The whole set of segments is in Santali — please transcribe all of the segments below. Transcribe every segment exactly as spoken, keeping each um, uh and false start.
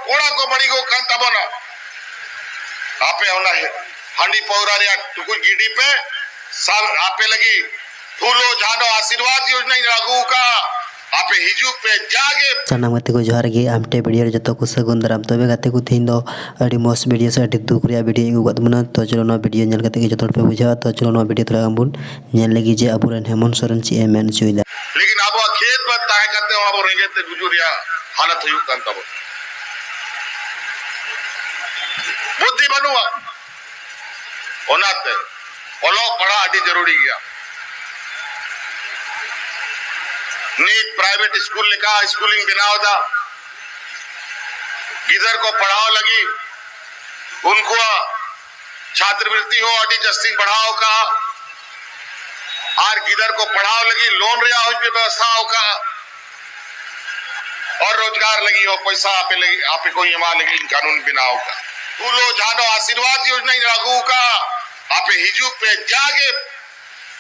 ᱠᱚᱲᱟ ᱠᱚ ᱵᱟᱹᱲᱤᱡᱚᱜ ᱠᱟᱱ ᱛᱟᱵᱚᱱᱟ᱾ ᱟᱯᱮ ᱚᱱᱟ ᱦᱟᱺᱰᱤ ᱯᱟᱹᱣᱨᱟ ᱨᱮᱭᱟᱜ ᱴᱩᱠᱩᱡ ᱜᱤᱰᱤ ᱯᱮ᱾ ᱥᱟᱞ ᱟᱯᱮ ᱞᱟᱹᱜᱤᱫ ᱯᱷᱩᱞᱳ ᱡᱷᱟᱱᱳ ᱟᱥᱤᱨᱵᱟᱫᱽ ᱭᱳᱡᱽᱱᱟᱧ ᱞᱟᱹᱜᱩ ᱟᱠᱟᱫᱼᱟ᱾ ᱟᱯᱮ ᱦᱤᱡᱩᱜ ᱯᱮ, ᱡᱟᱜᱮ᱾ ᱥᱟᱱᱟᱢ ᱜᱟᱛᱮ ᱠᱚ ᱡᱚᱦᱟᱨ ᱜᱮ, ᱟᱢ ᱴᱷᱮᱱ ᱵᱷᱤᱰᱤᱭᱳ ᱨᱮ ᱡᱚᱛᱚ ᱠᱚ ᱥᱟᱹᱜᱩᱱ ᱫᱟᱨᱟᱢ᱾ ᱛᱚᱵᱮ ᱜᱟᱛᱮ ᱠᱚ, ᱛᱮᱦᱮᱧ ᱫᱚ ᱟᱹᱰᱤ ᱢᱚᱡᱽ ᱵᱷᱤᱰᱤᱭᱳ ᱥᱮ ᱟᱹᱰᱤ ᱫᱩᱠ ᱨᱮᱭᱟᱜ ᱵᱷᱤᱰᱤᱭᱳᱧ ᱟᱹᱜᱩ ᱟᱠᱟᱫ ᱛᱟᱵᱚᱱᱟ᱾ ᱛᱚ ᱪᱚᱞᱚ ᱱᱚᱣᱟ ᱵᱷᱤᱰᱤᱭᱳ ᱧᱮᱞ ᱠᱟᱛᱮ ᱜᱮ ᱡᱚᱛᱚ ᱦᱚᱲ ᱯᱮ ᱵᱩᱡᱷᱟᱹᱣᱟ᱾ ᱛᱚ ᱪᱚᱞᱚ ᱱᱚᱣᱟ ᱵᱷᱤᱰᱤᱭᱳ ᱛᱷᱚᱲᱟ ᱜᱟᱱ ᱵᱚᱱ ᱧᱮᱞ ᱞᱟᱹᱜᱤᱫ ᱡᱮ ᱟᱵᱚᱨᱮᱱ ᱦᱮᱢᱚᱱᱛ ᱥᱚᱨᱮᱱ ᱪᱮᱫ ᱮ ᱢᱮᱱ ᱦᱚᱪᱚᱭᱮᱫᱟ᱾ ᱞᱮᱠᱤᱱ ᱟᱵᱚᱣᱟᱜ ᱠᱷᱮᱛ ᱵᱟᱹᱫᱽ ᱛᱟᱦᱮᱸ ᱠᱟᱛᱮ ᱦᱚᱸ ᱟᱵᱚ ᱨᱮᱸᱜᱮᱡ ᱛᱮ ᱜᱩᱡᱩᱜ ᱨᱮᱭᱟᱜ ᱦᱟᱞᱚᱛ ᱦᱩᱭᱩᱜ ᱠᱟᱱ ᱛᱟᱵᱚᱱᱟ᱾ ᱵᱩᱫᱽᱫᱷᱤ ᱵᱟᱹᱱᱩᱜᱼᱟ᱾ ᱚᱱᱟᱛᱮ ᱚᱞᱚᱜ ᱯᱟᱲᱦᱟᱜ ᱟᱹᱰᱤ ᱡᱟᱹᱨᱩᱲᱤ ᱜᱮᱭᱟ᱾ ᱱᱤᱛ ᱯᱨᱟᱭᱵᱷᱮᱴ ᱥᱠᱩᱞ ᱞᱮᱠᱟ ᱥᱠᱩᱞᱤᱧ ᱵᱮᱱᱟᱣ ᱮᱫᱟ᱾ ᱜᱤᱫᱟᱹᱨ ᱠᱚ ᱯᱟᱲᱦᱟᱣ ᱞᱟᱹᱜᱤᱫ ᱩᱱᱠᱩᱣᱟᱜ ᱪᱷᱟᱛᱨᱤᱵᱨᱤᱛᱛᱤ ᱦᱚᱸ ᱟᱹᱰᱤ ᱡᱟᱹᱥᱛᱤᱧ ᱵᱟᱲᱦᱟᱣ ᱟᱠᱟᱫᱼᱟ᱾ ᱟᱨ ᱜᱤᱫᱟᱹᱨ ᱠᱚ ᱯᱟᱲᱦᱟᱣ ᱞᱟᱹᱜᱤᱫ ᱞᱳᱱ ᱨᱮᱭᱟᱜ ᱦᱚᱸᱧ ᱵᱮᱵᱚᱥᱛᱷᱟ ᱟᱠᱟᱫᱼᱟ᱾ ᱟᱨ ᱨᱳᱡᱽᱜᱟᱨ ᱞᱟᱹᱜᱤᱫ ᱦᱚᱸ ᱯᱚᱭᱥᱟ ᱟᱯᱮ ᱞᱟᱹᱜᱤᱫ, ᱟᱯᱮ ᱠᱚᱧ ᱮᱢᱟ ᱞᱟᱹᱜᱤᱫ ᱤᱧ ᱠᱟᱹᱱᱩᱱ ᱵᱮᱱᱟᱣ ᱟᱠᱟᱫᱼᱟ᱾ ᱯᱷᱩᱞᱳ ᱡᱷᱟᱱᱳ ᱟᱥᱤᱨᱵᱟᱫᱽ ᱭᱳᱡᱽᱱᱟᱧ ᱞᱟᱹᱜᱩ ᱟᱠᱟᱫᱼᱟ᱾ ᱟᱯᱮ ᱦᱤᱡᱩᱜ ᱯᱮ, ᱡᱟᱜᱮ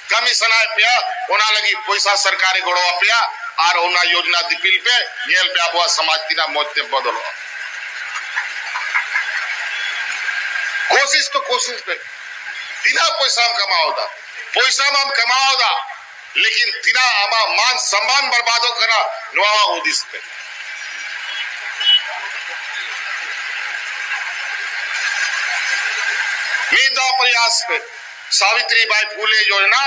ᱠᱟᱹᱢᱤ ᱥᱟᱱᱟᱭᱮᱫ ᱯᱮᱭᱟ, ᱚᱱᱟ ᱞᱟᱹᱜᱤᱫ ᱯᱚᱭᱥᱟ ᱥᱚᱨᱠᱟᱨᱮ ᱜᱚᱲᱚ ᱟᱯᱮᱭᱟ᱾ ᱟᱨ ᱚᱱᱟ ᱭᱳᱡᱽᱱᱟ ᱫᱤᱯᱤᱞ ᱯᱮ, ᱧᱮᱞ ᱯᱮ ᱟᱵᱚᱣᱟᱜ ᱥᱚᱢᱟᱡᱽ ᱛᱤᱱᱟᱹᱜ ᱢᱚᱡᱽ ᱛᱮ ᱵᱚᱫᱚᱞᱚᱜᱼᱟ᱾ ᱠᱳᱥᱤᱥ ᱛᱚ ᱠᱳᱥᱤᱥ ᱯᱮ, ᱛᱤᱱᱟᱹᱜ ᱯᱚᱭᱥᱟᱢ ᱠᱟᱢᱟᱣ ᱮᱫᱟ, ᱯᱚᱭᱥᱟ ᱢᱟᱢ ᱠᱟᱢᱟᱣ ᱮᱫᱟ, ᱞᱮᱠᱤᱱ ᱛᱤᱱᱟᱹᱜ ᱟᱢᱟᱜ ᱢᱟᱱ ᱥᱚᱢᱢᱟᱱ ᱵᱚᱨᱵᱟᱫᱚᱜ ᱠᱟᱱᱟ, ᱱᱚᱣᱟ ᱦᱚᱸ ᱦᱩᱫᱤᱥ ᱯᱮ᱾ ᱢᱤᱫ ᱫᱷᱟᱣ ᱯᱨᱚᱭᱟᱥ ᱯᱮ᱾ ᱥᱟᱵᱤᱛᱨᱤ ᱵᱟᱭ ᱯᱷᱩᱞᱮ ᱡᱳᱡᱽᱱᱟ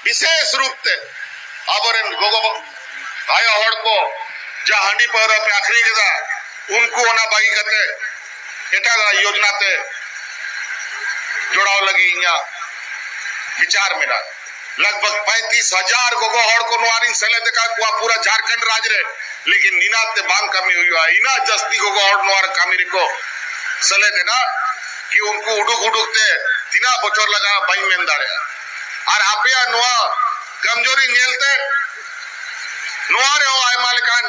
ᱵᱤᱥᱮᱥ ᱨᱩᱯ ᱛᱮ ᱟᱵᱚᱨᱮᱱ ᱜᱚᱜᱚ ᱟᱭᱳ ᱦᱚᱲ ᱠᱚ ᱡᱟᱦᱟᱸ ᱦᱟᱺᱰᱤ ᱯᱟᱹᱣᱨᱟᱹ ᱯᱮ ᱟᱹᱠᱷᱨᱤᱧ ᱮᱫᱟ, ᱩᱱᱠᱩ ᱚᱱᱟ ᱵᱟᱹᱜᱤ ᱠᱟᱛᱮ ᱮᱴᱟᱜᱟᱜ ᱭᱳᱡᱽᱱᱟ ᱛᱮ ᱡᱚᱲᱟᱣ ᱞᱟᱹᱜᱤᱫ ᱤᱧᱟᱹᱜ ᱵᱤᱪᱟᱨ ᱢᱮᱱᱟᱜᱼᱟ᱾ ᱞᱟᱜᱽ ᱵᱷᱟᱜᱽ ᱯᱮᱸᱛᱤᱥ ᱦᱟᱡᱟᱨ ᱜᱚᱜᱚ ᱦᱚᱲ ᱠᱚ ᱱᱚᱣᱟ ᱨᱤᱧ ᱥᱮᱞᱮᱫ ᱟᱠᱟᱫ ᱠᱚᱣᱟ ᱯᱩᱨᱟᱹ ᱡᱷᱟᱨᱠᱷᱚᱸᱰ ᱨᱟᱡᱽ ᱨᱮ, ᱞᱮᱠᱤᱱ ᱱᱤᱱᱟᱜ ᱛᱮ ᱵᱟᱝ ᱠᱟᱹᱢᱤ ᱦᱩᱭᱩᱜᱼᱟ᱾ ᱤᱱᱟᱹᱜ ᱡᱟᱹᱥᱛᱤ ᱜᱚᱜᱚ ᱦᱚᱲ ᱱᱚᱣᱟ ᱨᱮ ᱠᱟᱹᱢᱤ ᱨᱮᱠᱚ ᱥᱮᱞᱮᱫ ᱮᱱᱟ ᱠᱤ ᱩᱱᱠᱩ ᱩᱰᱩᱠ ᱩᱰᱩᱠ ᱛᱮ ᱛᱤᱱᱟᱹᱜ ᱵᱚᱪᱷᱚᱨ ᱞᱟᱜᱟᱜᱼᱟ ᱵᱟᱹᱧ ᱢᱮᱱ ᱫᱟᱲᱮᱭᱟᱜᱼᱟ᱾ ᱟᱨ ᱟᱯᱮᱭᱟᱜ ᱱᱚᱣᱟ ᱠᱟᱢᱡᱳᱨᱤ ᱧᱮᱞᱛᱮ ᱱᱚᱣᱟ ᱨᱮᱦᱚᱸ ᱟᱭᱢᱟ ᱞᱮᱠᱟᱱ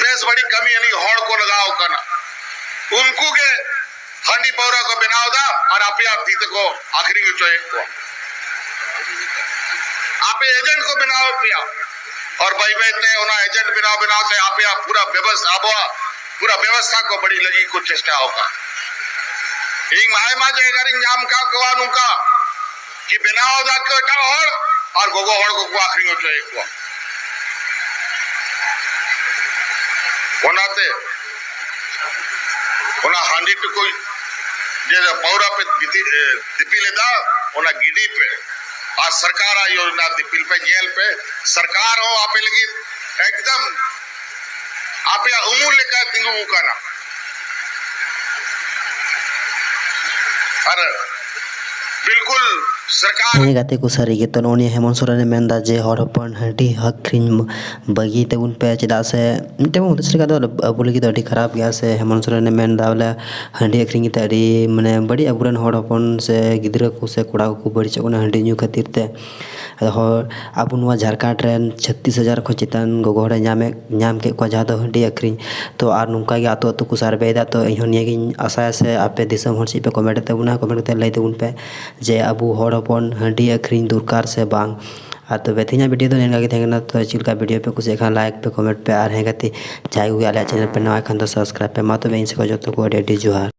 ᱵᱮᱥ ᱵᱟᱹᱲᱤᱡ ᱠᱟᱹᱢᱤ ᱟᱹᱱᱤᱡ ᱦᱚᱲ ᱠᱚ ᱞᱟᱜᱟᱣ ᱠᱟᱱᱟ᱾ ᱩᱱᱠᱩ ᱜᱮ ᱦᱟᱺᱰᱤ ᱯᱟᱹᱣᱨᱟᱹ ᱠᱚ ᱵᱮᱱᱟᱣ ᱮᱫᱟ ᱟᱨ ᱟᱯᱮᱭᱟᱜ ᱛᱤ ᱛᱮᱠᱚ ᱟᱹᱠᱷᱨᱤᱧ ᱦᱚᱪᱚᱭᱮᱫ ᱠᱚᱣᱟ᱾ ᱟᱯᱮ ᱮᱡᱮᱱᱴ ᱠᱚ ᱵᱮᱱᱟᱣᱮᱫ ᱯᱮᱭᱟ᱾ ᱟᱨ ᱵᱟᱹᱭ ᱵᱟᱹᱭ ᱛᱮ ᱚᱱᱟ ᱮᱡᱮᱱᱴ ᱵᱮᱱᱟᱣ ᱵᱮᱱᱟᱣ ᱛᱮ ᱟᱯᱮᱭᱟᱜ ᱯᱩᱨᱟ ᱵᱮᱵᱚᱥ-, ᱟᱵᱚᱣᱟᱜ ᱯᱩᱨᱟ ᱵᱮᱵᱚᱥᱛᱷᱟ ᱠᱚ ᱵᱟᱹᱲᱤᱡ ᱞᱟᱹᱜᱤᱫ ᱠᱚ ᱪᱮᱥᱴᱟ ᱟᱠᱟᱫ᱾ ᱤᱧ ᱢᱟ ᱟᱭᱢᱟ ᱡᱟᱭᱜᱟ ᱨᱤᱧ ᱧᱟᱢ ᱟᱠᱟᱫ ᱠᱚᱣᱟ ᱱᱚᱝᱠᱟ ᱠᱤ ᱵᱮᱱᱟᱣ ᱮᱫᱟ ᱠᱚ ᱮᱴᱟᱜ ᱦᱚᱲ ᱟᱨ ᱜᱚᱜᱚ ᱦᱚᱲ ᱠᱚᱠᱚ ᱟᱠᱷᱨᱤᱧ ᱦᱚᱪᱚᱭᱮᱫ ᱠᱚᱣᱟ᱾ ᱚᱱᱟᱛᱮ ᱚᱱᱟ ᱦᱟᱺᱰᱤ ᱴᱩᱠᱩᱡ ᱡᱮ ᱯᱟᱹᱣᱨᱟ ᱯᱮ ᱫᱤᱯᱤ-, ᱮ, ᱫᱤᱯᱤᱞ ᱮᱫᱟ, ᱚᱱᱟ ᱜᱤᱰᱤ ᱯᱮ᱾ ᱟᱨ ᱥᱚᱨᱠᱟᱨᱟᱜ ᱭᱳᱡᱽᱱᱟ ᱫᱤᱯᱤᱞ ᱯᱮ, ᱧᱮᱞ ᱯᱮ, ᱥᱚᱨᱠᱟᱨ ᱦᱚᱸ ᱟᱯᱮ ᱞᱟᱹᱜᱤᱫ ᱮᱠᱫᱚᱢ ᱟᱯᱮᱭᱟᱜ ᱩᱢᱩᱞ ᱞᱮᱠᱟ ᱛᱤᱸᱜᱩ ᱟᱠᱟᱱᱟ᱾ ᱟᱨ ᱵᱤᱞᱠᱩᱞ ᱥᱚᱨᱠᱟᱨ ᱦᱮᱸ ᱜᱟᱛᱮ ᱠᱚ, ᱥᱟᱹᱨᱤ ᱜᱮ ᱛᱚ ᱱᱚᱜᱼᱚ ᱱᱤᱭᱟᱹ ᱦᱮᱢᱚᱱᱛ ᱥᱚᱨᱮᱱᱮ ᱢᱮᱱᱫᱟ ᱡᱮ ᱦᱚᱲ ᱦᱚᱯᱚᱱ ᱦᱟᱺᱰᱤ ᱟᱹᱠᱷᱨᱤᱧ ᱵᱟᱹᱜᱤ ᱛᱟᱵᱚᱱ ᱯᱮ, ᱪᱮᱫᱟᱜ ᱥᱮ ᱢᱤᱫᱴᱮᱱ ᱩᱫᱽᱫᱮᱥᱥᱚ ᱞᱮᱠᱟ ᱫᱚ ᱟᱵᱚ ᱞᱟᱹᱜᱤᱫ ᱫᱚ ᱟᱹᱰᱤ ᱠᱷᱟᱨᱟᱯ ᱜᱮᱭᱟ᱾ ᱥᱮ ᱦᱮᱢᱚᱱᱛ ᱥᱚᱨᱮᱱᱮ ᱢᱮᱱᱫᱟ ᱵᱚᱞᱮ ᱦᱟᱺᱰᱤ ᱟᱹᱠᱷᱨᱤᱧ ᱠᱟᱛᱮ ᱟᱹᱰᱤ ᱢᱟᱱᱮ ᱵᱟᱹᱲᱤᱡ ᱟᱵᱚᱨᱮᱱ ᱦᱚᱲ ᱦᱚᱯᱚᱱ ᱥᱮ ᱜᱤᱫᱽᱨᱟᱹ ᱠᱚ ᱥᱮ ᱠᱚᱲᱟ ᱠᱚᱠᱚ ᱵᱟᱹᱲᱤᱡᱚᱜ ᱠᱟᱱᱟ ᱦᱟᱺᱰᱤ ᱧᱩ ᱠᱷᱟᱹᱛᱤᱨ ᱛᱮ᱾ ᱟᱫᱚ ᱦᱚᱲ ᱟᱵᱚ ᱱᱚᱣᱟ ᱡᱷᱟᱲᱠᱷᱚᱸᱰ ᱨᱮᱱ ᱪᱷᱟᱛᱤᱥ ᱦᱟᱡᱟᱨ ᱠᱷᱚᱱ ᱪᱮᱛᱟᱱ ᱜᱚᱜᱚ ᱦᱚᱲᱮ ᱧᱟᱢᱮᱫ, ᱧᱟᱢ ᱠᱮᱫ ᱠᱚᱣᱟ ᱡᱟᱦᱟᱸ ᱫᱚ ᱦᱟᱺᱰᱤ ᱟᱹᱠᱷᱨᱤᱧ᱾ ᱛᱚ ᱟᱨ ᱱᱚᱝᱠᱟ ᱜᱮ ᱟᱛᱳ ᱟᱛᱳ ᱠᱚ ᱥᱟᱨᱵᱷᱮᱭᱮᱫᱟ᱾ ᱛᱚ ᱤᱧᱦᱚᱸ ᱱᱤᱭᱟᱹᱜᱤᱧ ᱟᱥᱟᱭᱟ ᱥᱮ ᱟᱯᱮ ᱫᱤᱥᱚᱢ ᱦᱚᱲ ᱪᱮᱫ ᱯᱮ ᱠᱚᱢᱮᱱᱴ ᱮᱫ ᱛᱟᱵᱚᱱᱟ, ᱠᱚᱢᱮᱱᱴ ᱠᱟᱛᱮ ᱞᱟᱹᱭ ᱛᱟᱵᱚᱱ ᱯᱮ ᱡᱮ ᱟᱵᱚ ᱦᱚᱲ ᱦᱚᱯᱚᱱ ᱦᱟᱺᱰᱤ ᱟᱹᱠᱷᱨᱤᱧ ᱫᱚᱨᱠᱟᱨ ᱥᱮ ᱵᱟᱝ᱾ ᱟᱨ ᱛᱚᱵᱮ ᱛᱮᱦᱮᱧᱟᱜ ᱵᱷᱤᱰᱤᱭᱳ ᱫᱚ ᱱᱤᱭᱟᱹ ᱜᱮ ᱛᱟᱦᱮᱸ ᱠᱟᱱᱟ᱾ ᱛᱚ ᱪᱮᱫ ᱞᱮᱠᱟ ᱵᱷᱤᱰᱤᱭᱳ ᱯᱮ ᱠᱩᱥᱤᱭᱟᱜ ᱠᱷᱟᱱ ᱞᱟᱭᱤᱠ ᱯᱮ, ᱠᱚᱢᱮᱱᱴ ᱯᱮ, ᱟᱨ ᱦᱮᱸ ᱜᱟᱛᱮ ᱡᱟᱦᱟᱸᱭ ᱠᱚᱜᱮ ᱟᱞᱮᱭᱟᱜ ᱪᱮᱱᱮᱞ ᱯᱮ ᱱᱟᱣᱟ ᱠᱷᱟᱱ ᱫᱚ ᱥᱟᱵᱥᱠᱨᱟᱭᱤᱵ ᱯᱮ᱾ ᱢᱟ ᱛᱚᱵᱮ ᱤᱧ ᱥᱮᱫ ᱠᱷᱚᱱ ᱡᱚᱛᱚ ᱠᱚ ᱟᱹᱰᱤ ᱟᱹᱰᱤ ᱡᱚᱦᱟᱨ᱾